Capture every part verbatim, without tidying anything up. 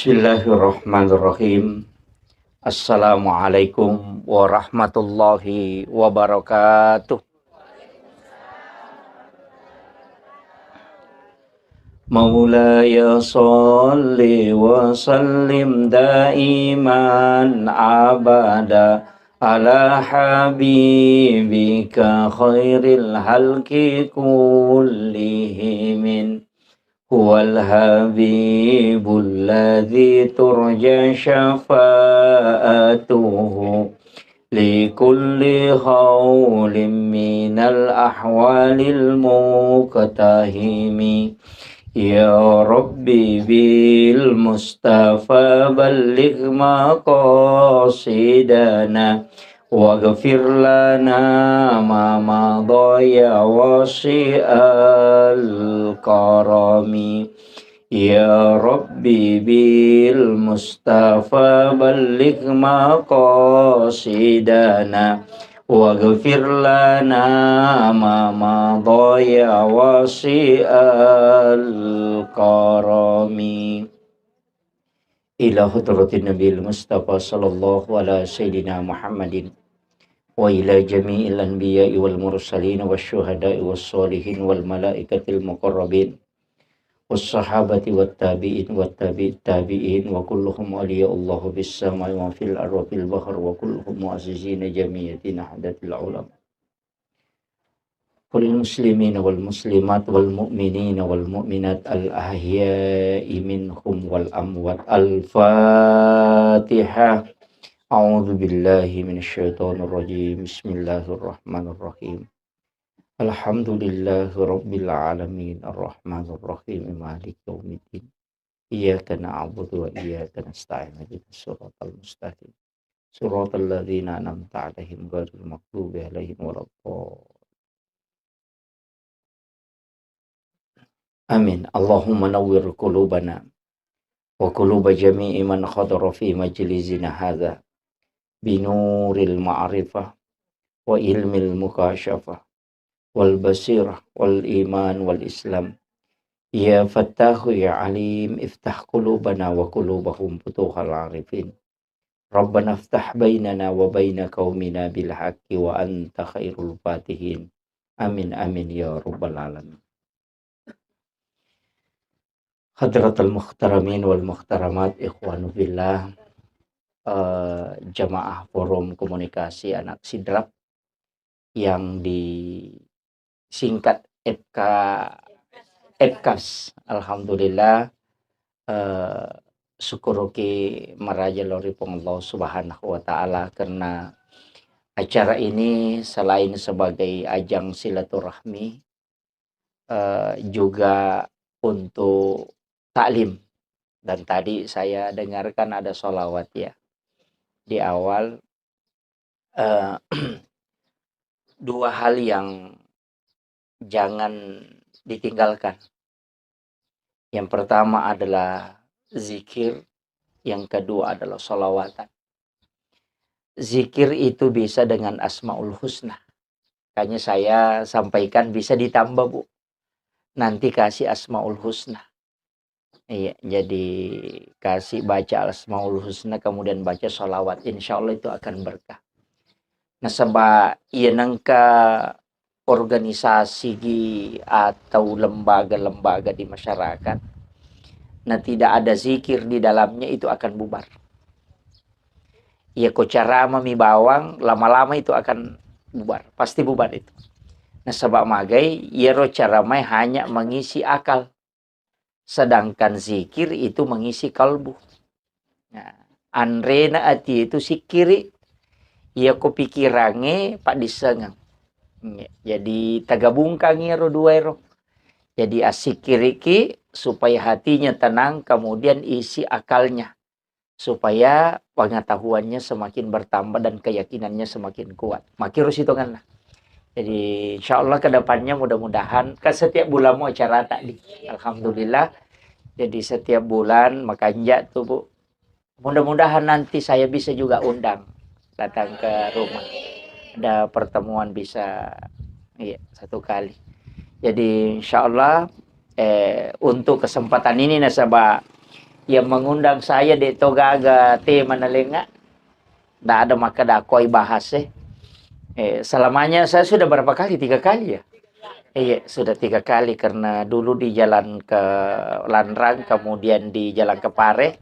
Bismillahirrahmanirrahim. Assalamualaikum warahmatullahi wabarakatuh. مولاي صل وسلم دائما أبدا على حبيبك خير الخلق كلهم. هو الحبيب الذي ترجى شفاعته لكل هول من الأهوال المقتحم. يا رب بالمصطفى بلغ مقاصدنا واغفر لنا ما مضى يا واسع الكرم. يا رب بالمصطفى بلغ مقاصدنا واغفر لنا ما مضى يا واسع الكرم. إلى حضرة النبي المصطفى صلى الله على سيدنا محمد وإلى جميع الأنبياء والمرسلين والشهداء والصالحين والملائكة المقربين والصحابة والتابعين والتابع التابعين وكلهم أولياء الله في السماء وفي الأرض وفي البحر وكلهم معززين جميع نهضة العلماء. وللمسلمين والمسلمات والمؤمنين والمؤمنات الأحياء منهم والأموات. الفاتحة. أعوذ بالله من الشيطان الرجيم. بسم الله الرحمن الرحيم. الحمد لله رب العالمين. الرحمن الرحيم. مالك يوم الدين. إياك نعبد وإياك نستعين. اهدنا الصراط المستقيم. صراط الذين أنعمت عليهم غير المغضوب عليهم ولا الضالين. آمين. اللهم نور قلوبنا وقلوب جميع من حضر في مجلسنا هذا بنور المعرفة وعلم المكاشفة والبصيرة والإيمان والإسلام. يا فتاح يا عليم، افتح قلوبنا وقلوبهم فتوح العارفين. ربنا افتح بيننا وبين قومنا بالحق وأنت خير الفاتحين. آمين، آمين يا رب العالمين. Hadratal muhtaramin wal muhtaramat, ikhwanu fillah, eh, jamaah Forum Komunikasi Anak Sidrap yang disingkat F K, F K A S. Alhamdulillah, eh, syukuruki maraja lao ri Puang Allah Subhanahu wa Ta'ala, karena acara ini selain sebagai ajang silaturahmi, eh, juga untuk taklim. Dan tadi saya dengarkan ada sholawat, ya, di awal. Eh, dua hal yang jangan ditinggalkan. Yang pertama adalah zikir, yang kedua adalah sholawatan. Zikir itu bisa dengan Asmaul Husna. Makanya saya sampaikan bisa ditambah, Bu. Nanti kasih Asmaul Husna. Iya, jadi kasih baca Asmaul Husna, kemudian baca sholawat. Insya Allah itu akan berkah. Nasaba iya nengka organisasi gi atau lembaga-lembaga di masyarakat, nah, tidak ada zikir di dalamnya, itu akan bubar. Iya ko ceramah mi bawang, lama-lama itu akan bubar, pasti bubar itu. Nasaba magai, iyaro ceramah hanya mengisi akal. Sedangkan zikir itu mengisi kalbu. Nah, anrena ati itu sikkiri, iya ko pikirangnge paddissengeng. Jadi tagabungkang iyaro dua ero. Jadi assikkiriki supaya hatinya tenang, kemudian isi akalnya supaya pengetahuannya semakin bertambah dan keyakinannya semakin kuat. Makkiro sitongenna. Jadi insya Allah ke depannya mudah-mudahan, kan setiap bulan mau acara tadi. Alhamdulillah. Jadi setiap bulan makanja tuh, Bu. Mudah-mudahan nanti saya bisa juga undang datang ke rumah. Ada pertemuan bisa, iya, satu kali. Jadi insya Allah, eh, untuk kesempatan ini nasaba Yang mengundang saya de' to gaga tema nalengnga. Ndak ada makkeda koi bahas, eh. Eh, selamanya saya sudah berapa kali? Tiga kali ya? Iya, sudah tiga kali karena dulu di Jalan ke Lanrang, kemudian di Jalan ke Pare,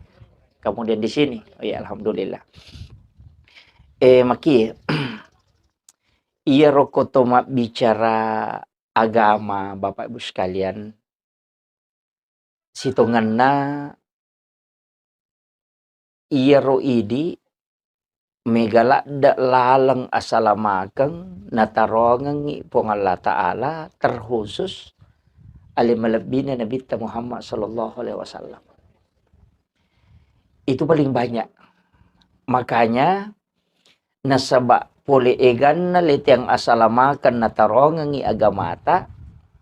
kemudian di sini. Iya, alhamdulillah. Eh, maki, iya roko to mabbicara agama, Bapak Ibu sekalian, sitongenna iyaro idi mega ladde laleng asalamakeng natarongengngi Puang Allah Ta'ala, terkhusus ale malebbina Nabitta Muhammad sallallahu alaihi wasallam. Itu paling banyak. Makanya, nasaba pole eganna leteang asalamakeng natarongengngi agamata,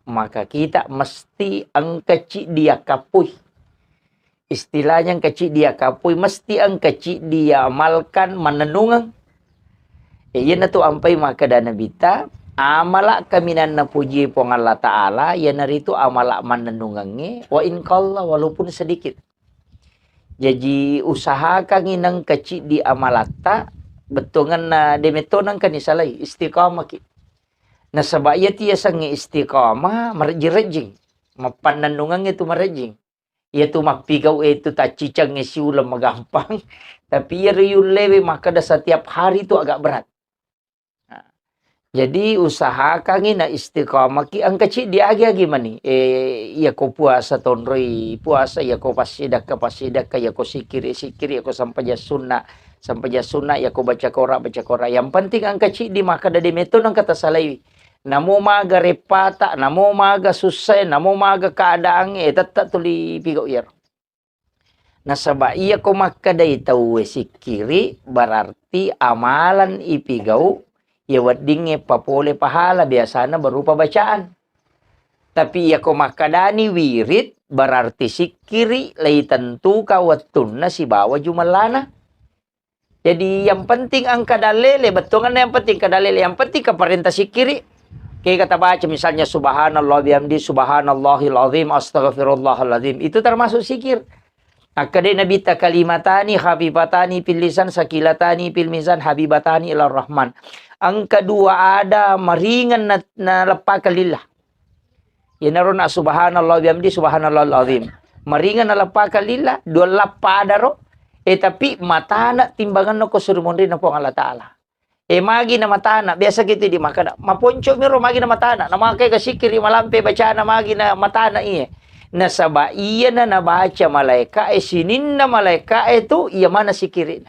maka kita mesti engka ciddi yakkappui. Istilahnya engka ciddi yakkappui, mesti engka ciddi yaamalkan mannennungeng. E, iyanatu ampai makkeda Nabitta, amala kaminang napuji Puang Allah Ta'ala, iyanaritu amala mannennungengnge, wa in qalla, walaupun sedikit. Jaji, usahakangngi nengka ciddi amalatta, bettuangenna de metto nengka nisalai, istiqamaki. Nasaba iyatu yasengnge istiqamah, marejjing-rejjing. Mappannennungengnge tu marejjing. Iyatu mappigau e tu taccicengnge siuleng magampang, tapi iyaro yullewe makkeda setiap hari tu agak berat. Nah, jadi usahakangngi na istiqamaki engka ciddi agi-agi mani. Eh, iyako puasa tonroi puasa, iyako passidakka passidakka, iyako sikkiri sikkiri, iyako sempajang sunna sempajang sunna, iyako baca Quran baca Quran. Yang penting engka ciddi makkeda de metto nengka tasalaiwi. Namo maga reppata, namo maga sussae, namo maga keadaangnge, eh, tette tuli pigau iyaro. Nasaba iyako makkedai tauwe sikkiri, berarti amalan ipigau, iya weddingnge papole pahala, biasana berupa bacaan. Tapi iyako makkedani wirid, berarti sikkiri, leitentuka wettunna sibawa jumellana. Jadi, yang penting engka dalele, bettuanna yang penting engka dalele, yang penting engka parenta sikkiri. Kega tabaca misalnya, "Subhanallah bihamdi, subhanallahil azim, astaghfirullahalazim." Itu termasuk sikir. Akkeda Nabitta, "Kalimatani khafifatani fil lisan, saqilatani fil mizan, habibatani ilar rahman." Engka dua ada maringeng na, naleppakeng lillah. Iyanaro na subhanallah bihamdi, subhanallahil azim. Maringeng naleppakeng lillah, dua lappa adaro. Eh, tapi matana timbangenna ko suri monrinna Puang Allah Ta'ala. Eh, magi na matana, biasa kita di makkeda, maponco miro magi na matana, na makkeda sikkiri malampe bacana magi na matana iye. Nasaba iyana nabaca malaika e, sininna malaika e tu, iya mana sikkirina.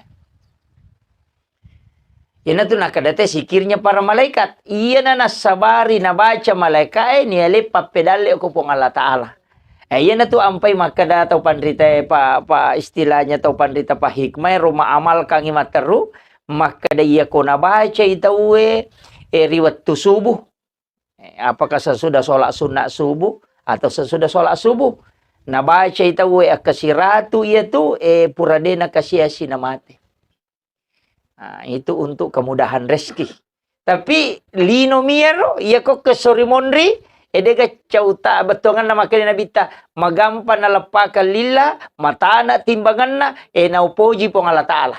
Iyanatu nakkeda te sikkirnya para malaikat. Iyana nassabari nabaca malaika e, niale pappedalle ko Puang Allah Ta'ala. Eh, iyanatu ampai makkeda tau panrita e, pa, pa istilahnya tau panrita pa hikmah e, ro maamalkangi matteru, makkeda iyako nabacai tauwe, eh, ri wettu subuh. Eh, apakah sesudah sholat sunat subuh atau sesudah sholat subuh? Nabacai tauwe akkasiratu iyatu, eh, pura de nakasiasi namate. Nah, itu untuk kemudahan rezeki. Tapi lino miyaro, iyako kesori monri, eh, dega cauta bettuanganna makkeda Nabitta, magampa naleppakeng lillah, matana timbanganna, eh, naupoji Puang Allah Ta'ala.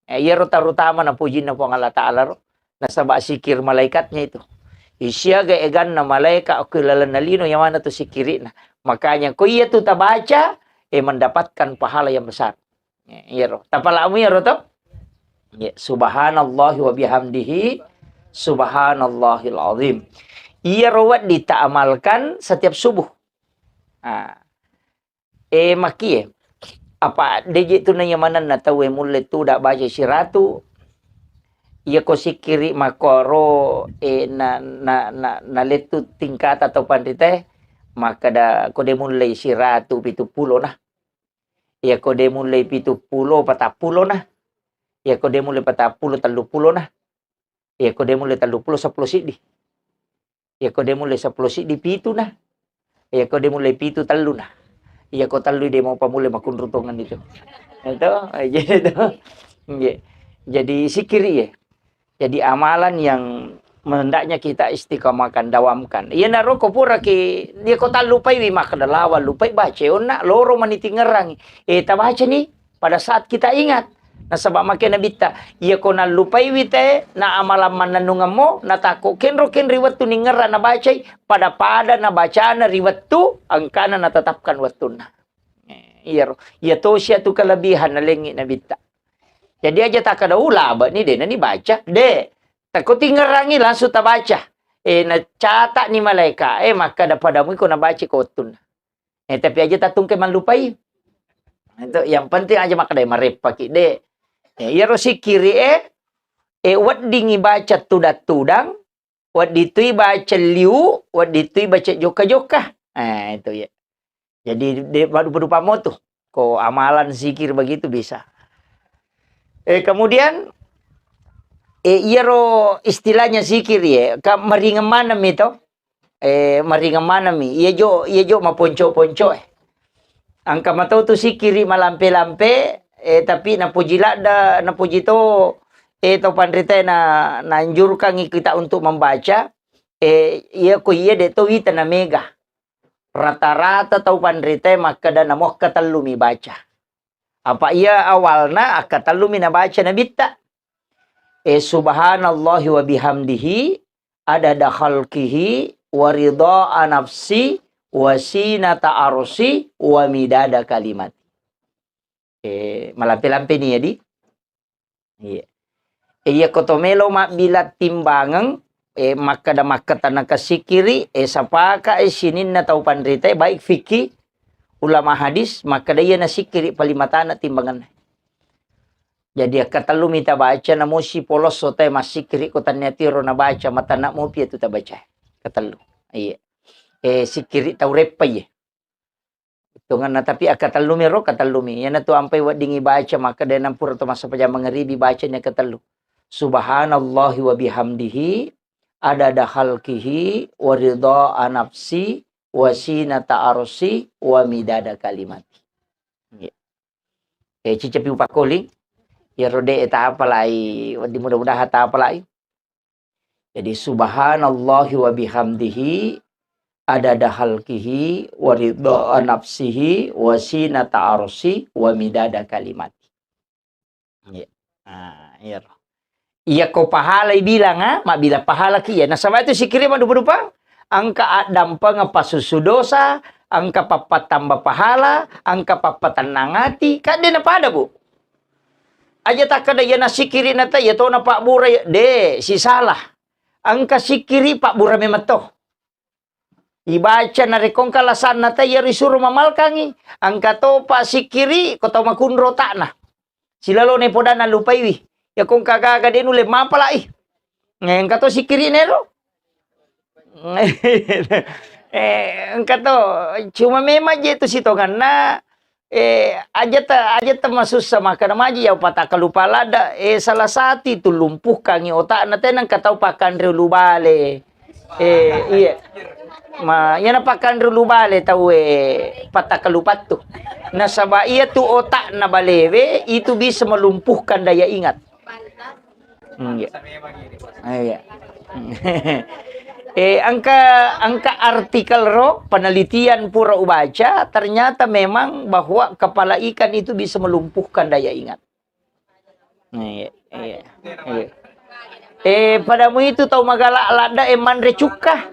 Eh, iyaro terutama napojinna Puang Allah Ta'ala ro. Nasaba sikir malaikatnya itu. Isiaga eganna malaikat ko lalenna lino, yang mana tu sikirina. Makanya ko iya tu tabaca, eh, mendapatkan pahala yang besar. Eh, iyaro. Tapalamu iyaro to? Ya, subhanallahi wa bihamdihi, subhanallahil azim. Iyaro wedding taamalkan setiap subuh. Ah. Eh, makie, apa deje tu naiya manenna tauwe mulle tu da baca siratu, iya ko sikkiri makkoro, eh, na, na, na, nalettu tingkata tau panritae, makkeda ko de mulle siratu pitu pulo na. Iya ko de mulle pitu pulo patappulo na. Iya ko de mulle patappulo tellu pulo na. Iya ko de mulle tellu pulo seppulo siddi. Iya ko de mulle seppulo siddi pitu na. Iya ko de mulle pitu tellu na. Iya ko tellu de mopa mulle makunru tongenni tu. Itu, jadi itu. Nggih. Jadi sikkiri ye. Jadi amalan yang hendaknya kita istiqamahkan, dawamkan. Iyanaro ko puraki, iya ko tallupaiwi makkeda, "Lawa lupai baca, onna loro mani tingngerangi." Eh, tabacani pada saat kita ingat. Nasaba makkeda Nabitta, iya ko nallupaiwi te, na amalang mannennungemmu, natakko kenro kenri wettu ningngerang nabacai, pada-pada nabacana ri wettu, engkana natetapkan wettunna. Eh, iyaro. Iya tosi atu kelebihan nalengngi Nabitta. Jadi aja takkeda, "Uh, labani, de nani baca." De. Takko tingngerangi langsung tabaca. Eh, nacata'ni malaika, eh, makkeda, "Padamu iko nabaca ko wettunna." Eh, tapi aja tatungke mallupai. Itu yang penting aja makkeda mareppaki, de. Eh, iyaro sikkiri, eh, eh, weddingi baca tudang-tudang, wedding tui baca liu, wedding tui baca jokka-jokka. Eh, itu ya. Jadi, de-, madu-, madupa motu. Ko amalan zikir begitu bisa. Eh, kemudian, eh, iyaro istilahnya zikir ya, ka maringeng maneng mi to. Eh, maringeng maneng mi. Iya jo, iya jo maponco-ponco, eh. Engka mato tu sikkiri malampe-lampe, eh, tapi napuji ladda, napuji to, eh, tau panritae na, naanjurkangi kita untuk membaca, eh, iya ko iya de to wita na mega. Rata-rata tau panritae makkeda namo akkatellumi baca. Apa iya awalna akkatellumi nabaca Nabitta. Eh, subhanallahi wa bihamdihi, adada khalqihi, wa ridha nafsi, wa sinata arsi, wa midada kalimati. Eh, malampe-lampe ni, ya, di? Iya. Eh, iya ko to melo mabbila timbangeng, eh, makkeda-makkeda nakasikiri, eh, sapaka, eh, sininna tau panritae, baik fikih, ulama hadis, makkeda iya nasikiri palimatana timbangenna. Jadi, akkatellu mita baca, namosi polosso tae massikiri ko tannia tiro nabaca, matanna mopi atu tabaca. Katellu. Iya. Eh, sikiri tau reppa, iya. Tongenna, tapi akkatellu mi ro, katellu mi. Iyanatu ampai weddingi baca, makkeda nampura to massapajang mangeribi baca ni akkatellu. Subhanallahi wa bihamdihi, adada khalqihi, wa ridha nafsi, wa sinata arsi, wa midada kalimati. Iya. Eh, cicapi upakkoling. Iyaro de tapalai, wedding mudah-mudahan tapalai. Jadi, subhanallahi wa bihamdihi, adada khalqihi, wa ridha nafsihi, wa sinata arsi, wa midada kalimati. Iya. Ah, iya ro. Iya ko pahala bilang, ah, mabbila pahala ki iya. Nasaba itu sikiri madupa-dupa. Engka addampeng pasusu dosa, engka pappattamba pahala, engka pappatennang ati. Kadde na pada, Bu. Aja takkeda iya nasikiri nata iya tona pabbura iya. De, sisalah. Engka sikiri pabbura memang to. Ibaca narekko engka lasanna ta iya risuro mamalkangi, engka topa sikkiri ko tau makunro otakna. Silalone podanna lupaiwi. Iya ko engka gaga de nulle mapalai. Eh, engka to sikkiri nero. Eh, engka to, cuma memang je tu sitonganna, Eh, aja ta-, aja ta masussa makkeda maji iya patakkalupa ladda, eh, salah satu itu lumpuhkangi otakna, tenang ka tau pakkanre ulu bale. Eh, iya. Ma, iyana pakkanre ulu bale tau, eh, patakkalupattu. Nasaba iya tu otakna balewe itu bisa melumpuhkan daya ingat. Hmm, iya. Ah, iya. Eh, engka, engka artikel ro, penelitian pura ubaca, ternyata memang bahwa kepala ikan itu bisa melumpuhkan daya ingat. Iya, iya, iya. Eh, padamu itu tau magala ladda, eh, manre cukka.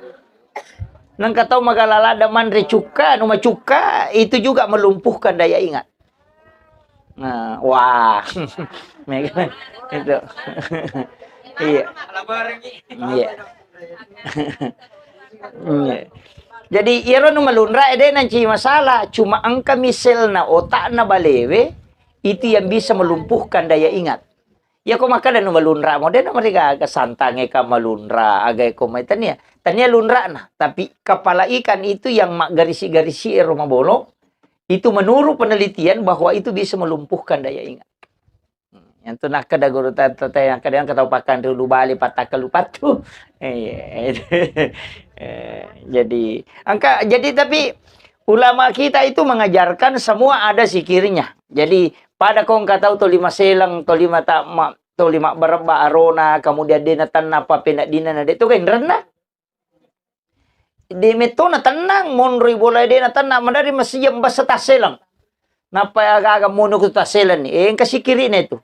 Nengka tau magala ladda manre cukka, anu macukka, itu juga melumpuhkan daya ingat. Nah, wah. Mega. Itu. Iya. Iya. Iya. Jadi, iyaro nu malunra ede nanci masalah. Cuma engka misalna otakna balewe, itu yang bisa melumpuhkan daya ingat. Iya ko makkeda nu malunra mo, de na marigaga santange ka malunra, aga ko mai tania. Tania lunrana, tapi kepala ikan itu yang maggarisi-garisi ero mabolo, itu menurut penelitian bahwa itu bisa melumpuhkan daya ingat. Hmm, yang tu nakkeda guru ta-, ta-, ta-, yang kadang kata pakan dulu balik patah ke lupa tu. Eh, eh, jadi, angka, jadi tapi ulama kita itu mengajarkan semua ada zikirnya. Jadi, pada kong kata tolima selang, tolima tak ma-, toli mabbarebba arona, kemudian de natenna pappeneddinna, na de to ga inrenna. De metto natennang, monroi bola de natenna, madari masijang basa tasseleng. Nappa aga-aga mono ku tasseleng ni. Eh, engka sikiri'na itu.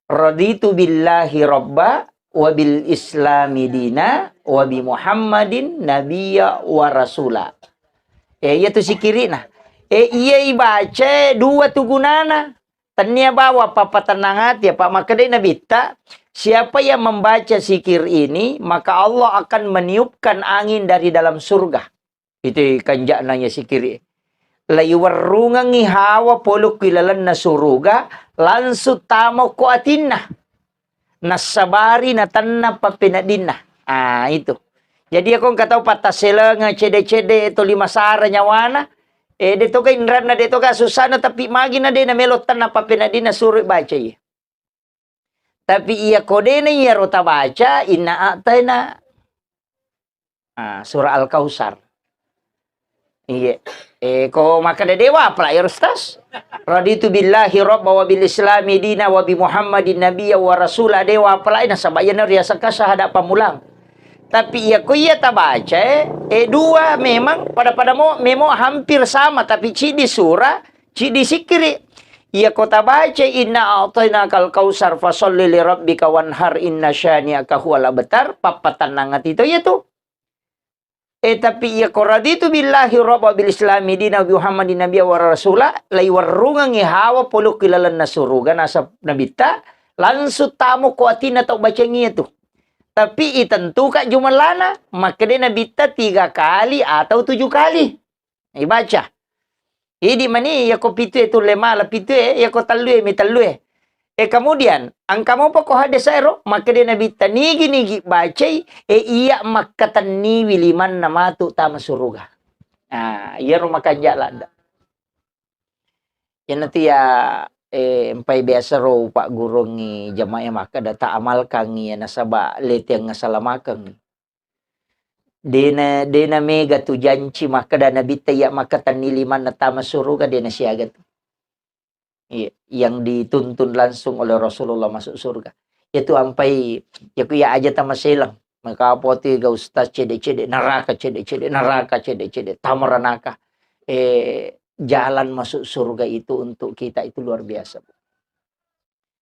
Raditu billahi rabba wa bil islami dina wa bi Muhammadin nabiyya wa rasula. Eh, iya tu sikiri'na. Eh, iya ibaca dua tu gunana. Tennia bawang pappatennang ati, apa makkedai Nabitta, siapa yang membaca zikir ini, maka Allah akan meniupkan angin dari dalam surga. Itu kanja'na iya sikiri. Laiwerrungengngi hawa polokku ilalenna suruga, langsung tamo ko atinna. Nassabari natenna pappeneddinna. Ah, itu. Jadi, iyako engka tau pattasselengeng cedde-cedde toli masara nyawana, eh, de toga inranna, de toga susana, tapi magina de namelo tenna pappeneddinna suro baca iya. Tapi iyako de na iyaro tabaca, inna a'taina. Ah, surah Al-Kautsar. Iya. Eh, ko makkeda dewa apalai ero, Ustaz? Raditu billahi rabba wa bil islami dina wa bi Muhammadin nabiyya wa rasula, dewa apalai nasaba iyana riasengka sahada pammulang. Tapi iya ko iya tabaca, eh, eh, dua memang pada-pada mo, memo hampir sama, tapi cidi surah, cidi sikiri. Iya ko tabaca inna a'tainakal kautsar fasalli li rabbika wanhar inna syani'aka huwal abtar, pappatennang ati to iya tu. Eh, tapi iya ko raditu billahi rabba bil islami dina wa bi Muhammadin nabiyya wa rasula, laiwerrungengngi hawa polokku ilalenna suruga, nasab Nabitta, langsung tamo ko atinna tau bacang iya tu. Tapi itentuka jumellana, makkeda Nabitta tiga kali atau tujuh kali. Ibaca. Idi mani, iyako pitu e tulle mala pitu e, iyako tellu e mi tellu e. E, kemudian, engka mopa ko hadis ero, makkeda Nabitta nigi-nigi bacai, e, iya makkatenniwi limanna matu tama suruga. Nah, iyaro makanja ladda. Iyanatu ya, e, empai biasa ro paggurungngi jamaah makkeda ta amalkangngi ya nasaba letiang ngasalamakeng. Dena, dena mega tu janci makkeda Nabitta iya makkatenni limanna tama suruga, dena siaga tu. Iya, yang dituntun langsung oleh Rasulullah masuk surga. Itu ampai, ya ku iya aja tama selang. Maka apa tu ga ustaz cede-cede neraka, cede-cede neraka, cede-cede tama ranaka. Eh, jalan masuk surga itu untuk kita itu luar biasa, Bu.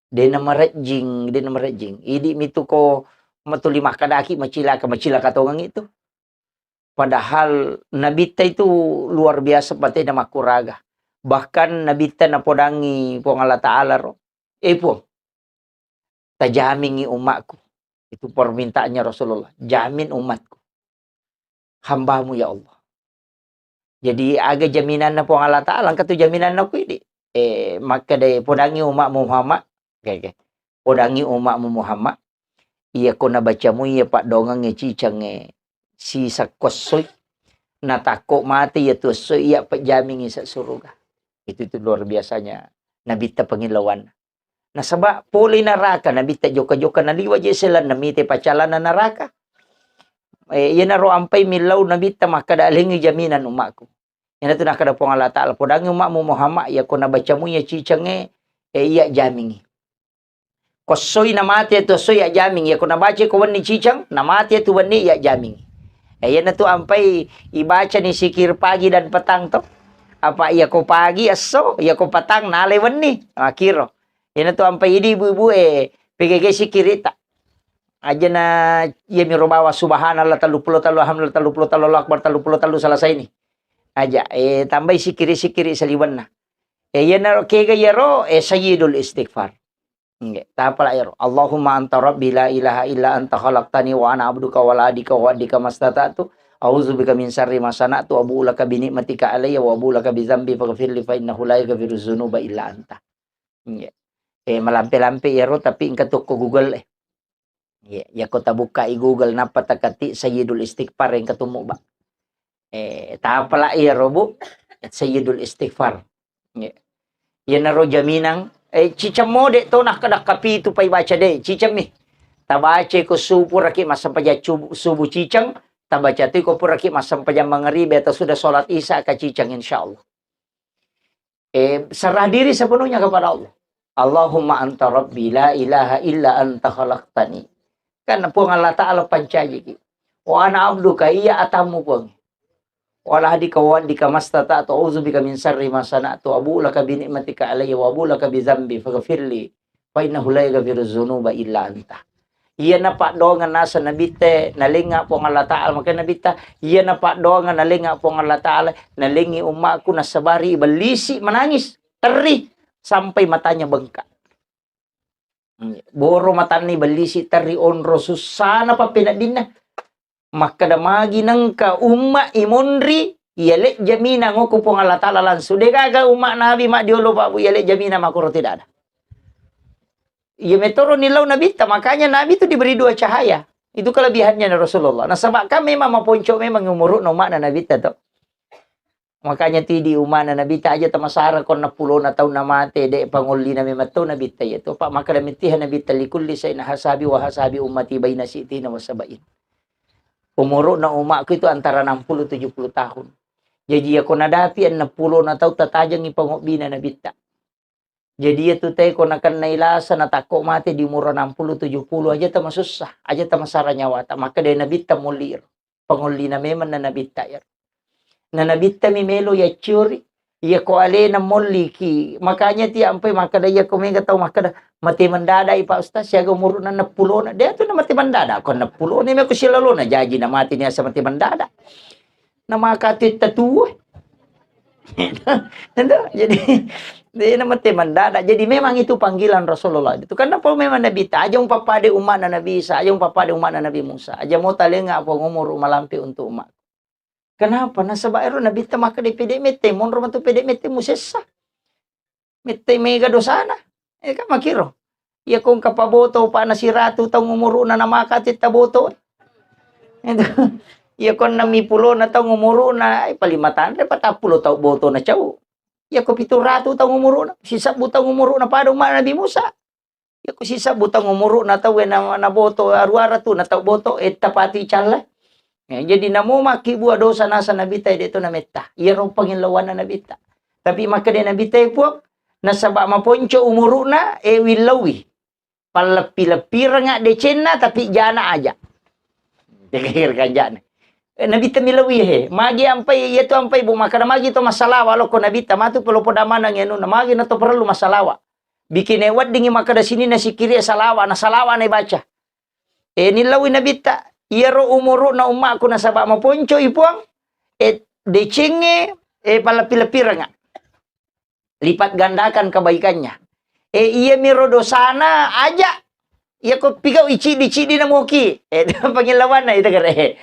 Dena marejjing, dena marejjing. Idi mitu ko matuli makkadaki macilaka, macilaka tongang itu. Padahal Nabitta itu luar biasa patena makkuraga. Bahkan Nabitta napodangi Puang Allah Ta'ala ro, "Eh, Puang, tajamingi umatku." Itu permintaannya Rasulullah, "Jamin umatku." Hambamu, ya Allah. Jadi, aga jaminanna Puang Allah Ta'ala, engka tu jaminanna ku idi. Eh, makkeda, "Podangi umatmu Muhammad." Oke, oke. "Podangi umatmu Muhammad. Iya ko nabacamu iya paddoangengnge cicangnge sisakko essoi. Natakko mate iya tu essoi, iya pejamingi sa suruga." Itu tu luar biasanya Nabitta pangillauanna. Nasaba pole naraka, Nabitta jokka-jokka naliwa je selanna mite pacalana naraka. Eh, iyanaro ampai millau Nabitta makkada, "Alengngi jaminan umatku." Iyanatu nakkada Puang Allah Ta'ala, "Podangi umatmu Muhammad, iya ko nabacamu iya cicangnge, eh, iya jamingi. Ko essoi namate tu essoi, iya jamingi. Iya ko nabaca ko wenni cicang, namate tu wenni, iya jamingi." Eh, iyanatu ampai ibacani sikir pagi dan petang to. Apa iya ko pagi esso, iya ko petang nalai wenni. Makiro. Iyanatu ampai idi ibu-ibu, eh, P G G sikirita. Ajana iya miro bawa subhanallah telluppulo tellu, alhamdulillah telluppulo tellu, Allahu Akbar telluppulo tellu, selesai ni. Aja, eh, tambai sikiri-sikiri saliwenna. Eh, iyanaro kega iyaro, eh, sayyidul istighfar. Nggih, tapala iyaro. "Allahumma anta rabbi la ilaha illa anta khalaqtani wa ana abduka wa la adika wa adika mastata'tu. A'udzubika min syarri ma sana'tu, abu'u laka bi ni'matika alayya wa abu'u laka bi dzambi faghfirli fa innahu la yaghfiru dzunuba illa anta." Iya. Eh, malampe-lampe iyaro, tapi engka tokko Google, eh. Iya, iyako tabukkai Google, nappa taketik Sayyidul Istighfar, engka tummu, Ba. Eh, tapala iyaro, Bu, Sayyidul Istighfar. Iya. Iyanaro jaminang, eh, ciceng mode to nakkadakkapi tu pai baca de, ciceng mi. Tabaca ko subuh raki massempajang subuh, subuh ciceng, tabaca tu ko puraki massempajang mangaribi atau sudah sholat isya ka ciceng, insyaallah. Eh, serah diri sepenuhnya kepada Allah. Allahumma anta rabbi la ilaha illa anta khalaqtani. Kan Puang Allah Ta'ala pancajiki. Wa ana abduka, iya atammu, Puang. Wa ala ahdika wa wa'dika mastata'tu, a'udzu bika min syarri ma sana'tu, abu'u laka bi ni'matika alayya wa abu'u laka bi dzambi faghfirli fa innahu la yaghfiru dzunuba illa anta. Iyana paddoangeng naseng Nabitta nalengnga Puang Allah Ta'ala, makanya Nabitta, iyana paddoangeng nalengnga Puang Allah Ta'ala, nalengngi ummaku nasabari ibellisi manangis, terri sampai matanya bengkak. Boro matanna ibellisi terri onro sussana pappeneddinna. Makkeda magi nengka umma imonri, iya lejja mina ngoko Puang Allah Ta'ala langsung. Degaga umma Nabi maddiolo, Pak, Bu, iya lejja mina makoro tidak ada. Iya metoro nilau Nabitta, makanya Nabi itu diberi dua cahaya. Itu kelebihannya Rasulullah. Nasaba kan memang maponco memang umuru'na umma'na Nabitta to. Makanya tidi umma'na Nabitta aja tamasara ko enneng pulona taunna mate, de pangollina memang to Nabitta iya to. Pak, makkeda mittiha Nabitta, likulli syai'in hasabi wa hasabi ummati baina sittina wa sab'in. Umuru'na umma'ku itu antara enam puluh tujuh puluh tahun. Jaji iya ko nadapi enneng pulona tau tatajengngi pangobbina Nabitta. Jadi iya tu tae ko nakennai lasa natakko mate di umur enam puluh tujuh puluh aja tamasussa, aja tamasara nyawata. Makkeda Nabitta molli iro. Pangollina memang na Nabitta iyaro. Na Nabitta mi melo yacciori, iya ko alena molliki. Makanya ti ampai makkeda iya ko mega tau makkeda mate mendadak i Pak Ustaz, siaga umurna enneng pulona. Dia tu na mate mendadak, ko enneng pulona me ko silalona jaji na mate ni asa mate mendadak. Na maka tu tatuo. Itu, jadi, dia na mate mendadak. Jadi memang itu panggilan Rasulullah itu. Karena apa memang Nabitta, aja umpapade umma'na Nabi Isa, aja umpapade umma'na Nabi Musa. Aja mo talengnga apa ngomoro malampe untuk umma'ku. Kenapa? Nasaba ero Nabitta makkeda pede mette, monro matu pede mette musessa. Mette mega dosana. Eh, kan makiro. Iya ko engka paboto, Pak, na siratu taung umuru'na na maka titta boto. Itu. Iya ko enneng pulona taung umuru'na, eh, paling matanre patappulo taung boto na cau. Iya ko pitu ratu taung umuru'na, sisebbu taung umuru'na pada umma Nabi Musa. Iya ko sisebbu taung umuru'na tau na, na boto, aruara tu na tau boto, eh, tapati calla. Eh, jadi namo makkibua dosa nasa Nabitta, de to nametta. Iyaro pangillauanna Nabitta. Tapi makkeda Nabitta, eh, Puang, nasaba maponco umuru'na, eh, willauwi. Palleppi-leppirengnga decenna, tapi jana aja. Jaga kanjana. Eh, Nabitta milawi he. Magi ampai, iya tu ampai, Bu, makkeda magi to massalawa, lo ko Nabitta, matu pelo poda maneng anu, na magi na to perlu massalawa. Bikine weddingngi makkeda sininna sikiri salawa, na salawa na ibaca. Eh, nillaui Nabitta, iyaro umuru'na ummaku nasaba maponco i Puang, eh, decengnge, eh, palleppi-leppirengnga. Lipat gandakan kebaikannya. Eh, iya miro dosana aja. Iya ko pigau i ciddi-ciddi na moki. Eh, pangillawanna itu gare.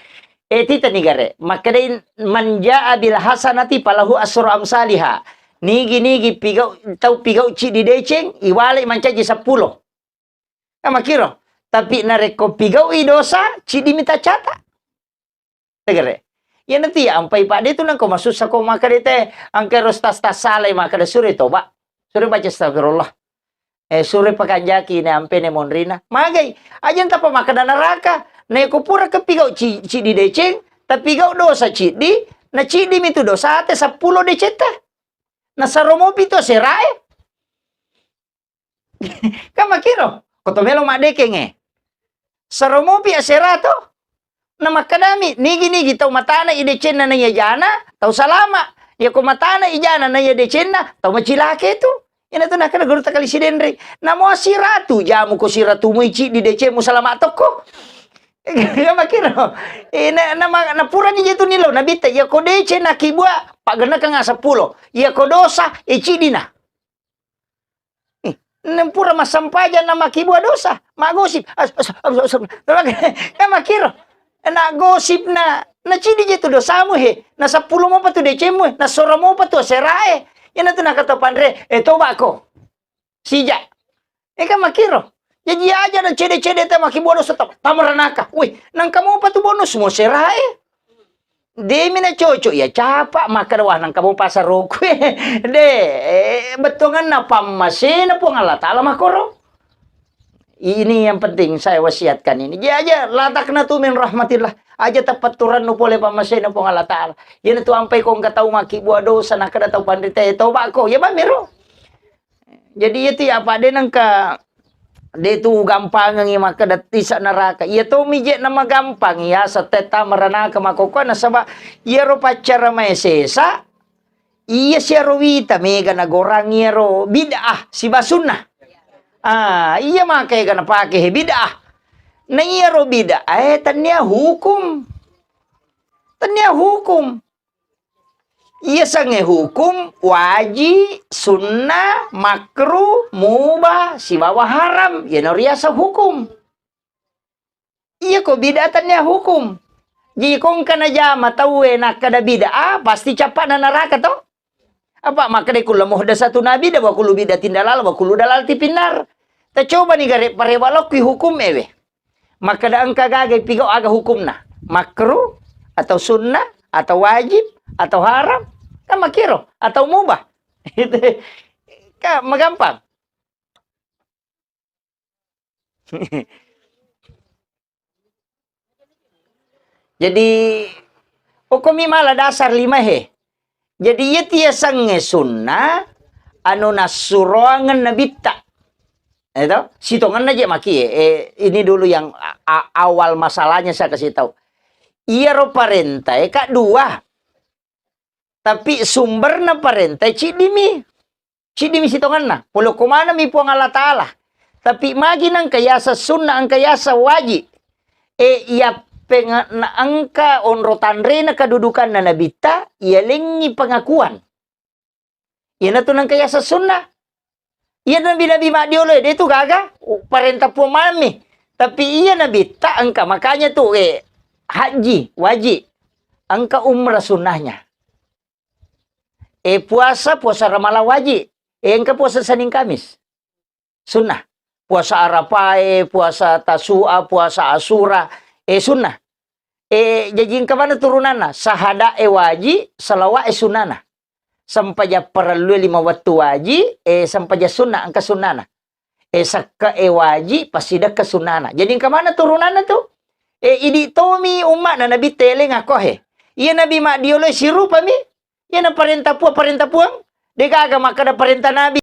Eh, titani gare. Makkedai, "Man jaa bil hasanati falahu asru amsaliha." Nigi-nigi pigau, tau pigau ciddi deceng, iwale mancaji seppulo. Kan makkiro. Tapi narekko pigau'i dosa, ciddimi taccata. Tegere. Iyana tu iya ampai, Pak, de tu nengko masussa ko makkeda te, engka ero tas-tas salai makkeda sure toba. Sure baca astagfirullah. Eh, sure pakanjaki ne ampe ne monrina. Magai, aja tappa makkeda neraka. Naiko pura ke pigau ci-, ciddi deceng, tapi pigau dosa ciddi, na ciddimi tu dosate seppulo decetta. Na saro mopi tu aserae. Kan makkiro, ko to melo maddekengnge. Saro mopi asera to. Na makkedami, nigi-nigi tau matana i decenna na iya jana, tau salama. Iya ko matana i jana na iya decenna, tau macilake tu. Ina tu nakkeda guru takali sidenre. Namo siratu, jamu ko siratu mu i ciddi decemu salama tokko. Kan makkiro. Ina, na, na purani je tu nilo, Nabitta, iya ko deceng nakibua, paggennekengnga seppulo. Iya ko dosa, e ciddina. Ih, nempura massampajang na makkibua dosa, maggosip. As-, as-, as-, as-, kan makkiro. Na gosip na, na ciddi je tu dosamu he, na seppulo mopa tu decemu he, na soro mopa tu aserae. Iyana tu nakata panre, eh, tobako. Sija. Eh, kan makkiro. Jaji aja na cede-cede ta makkibua dosa ta-, tamaranaka. Wih, nangka mopa tu bonus mo serae. Demi na cocok iya capa, makkeda wah nangka mo pasarokue. De, eh, bettuanganna pammasena Puang Allah Ta'ala makkoro. Ini yang penting saya wasiatkan ini. Dia aja latakna tu min rahmatillah. Aja tapatturannu pole pammasena Puang Allah Ta'ala. Iyana tu ampai ko engka tau makkibua dosa, nakkeda tau panrita, eh, tobako. Ya bamiro. Jadi, iya tu ya, apa de nengka de tu gampangengi makkeda tisa neraka. Iya to mi je na magampang ya, seteta meranaka makokkoe, nasaba iyaro paccara maesesa, iya siaro wita mega nagorang iyaro bid'ah siba sunnah. Ah, iya maka ega napake he bid'ah. Na iyaro bid'ah, eh, tennia hukum. Tennia hukum. Iya sange hukum, waji, sunnah, makruh, mubah, sibawa haram. Iyana riaseng hukum. Iya ko bid'ah tennia hukum. Jadi ko engka najama tauwe nakkeda bid'ah, pasti cappa'na neraka to? Apa makkeda kullu muhdatsatun bid'ah wa kullu bid'atin dalalah wa kullu dalalatin finnar. Tacobani gare parewa lokki hukum ewe. Makkeda engka gaga pigau aga hukumna, makruh atau sunnah atau wajib atau haram, kan makkiro, atau mubah. Itu kan magampang. Jadi, okkomi mala dasar lima he. Jadi, iya tiasengnge sunnah, anu nassuroangeng nabitta. Eh, to? Sitongenna je maki, eh, ini dulu yang a-, a-, awal masalahnya saya kasih tahu. Iyaro parentae ka dua. Tapi sumberna parentae ciddimi. Ciddimi sitongenna. Polokko manengmi Puang Allah Ta'ala. Tapi magi nengka yaseng sunnah, engka yaseng wajib. E, iya peng-, na engka onro tanrena kedudukanna nabitta, iya lengngi pengakuan. Iyanatu nengka yaseng sunnah. Iya nabi-nabi maddiolo, de tu gaga, parenta Puang manengmi. Tapi iya nabitta engka, makanya tu, eh, haji wajib. Engka umrah sunnahnya. Eh, puasa, puasa Ramalang wajib. Eh, engka puasa Senin Kamis. Sunnah. Puasa Arafae, puasa Tasu'a, puasa Asura, eh, sunnah. Eh, jaji engka mana turunanna? Sahada e wajib, salawat e sunnana. Sempajang parellue lima wettu wajib, eh, sempajang sunnah, engka sunnana. Eh, sekke e wajib, passidekka sunnana. Jadi engka mana turunanna tu? Eh, idi tomi umma'na Nabi teleng akko he. Iya Nabi maddiolo sirupami. Iya na parenta Puang, parenta Puang. Degaga makkeda parenta Nabi.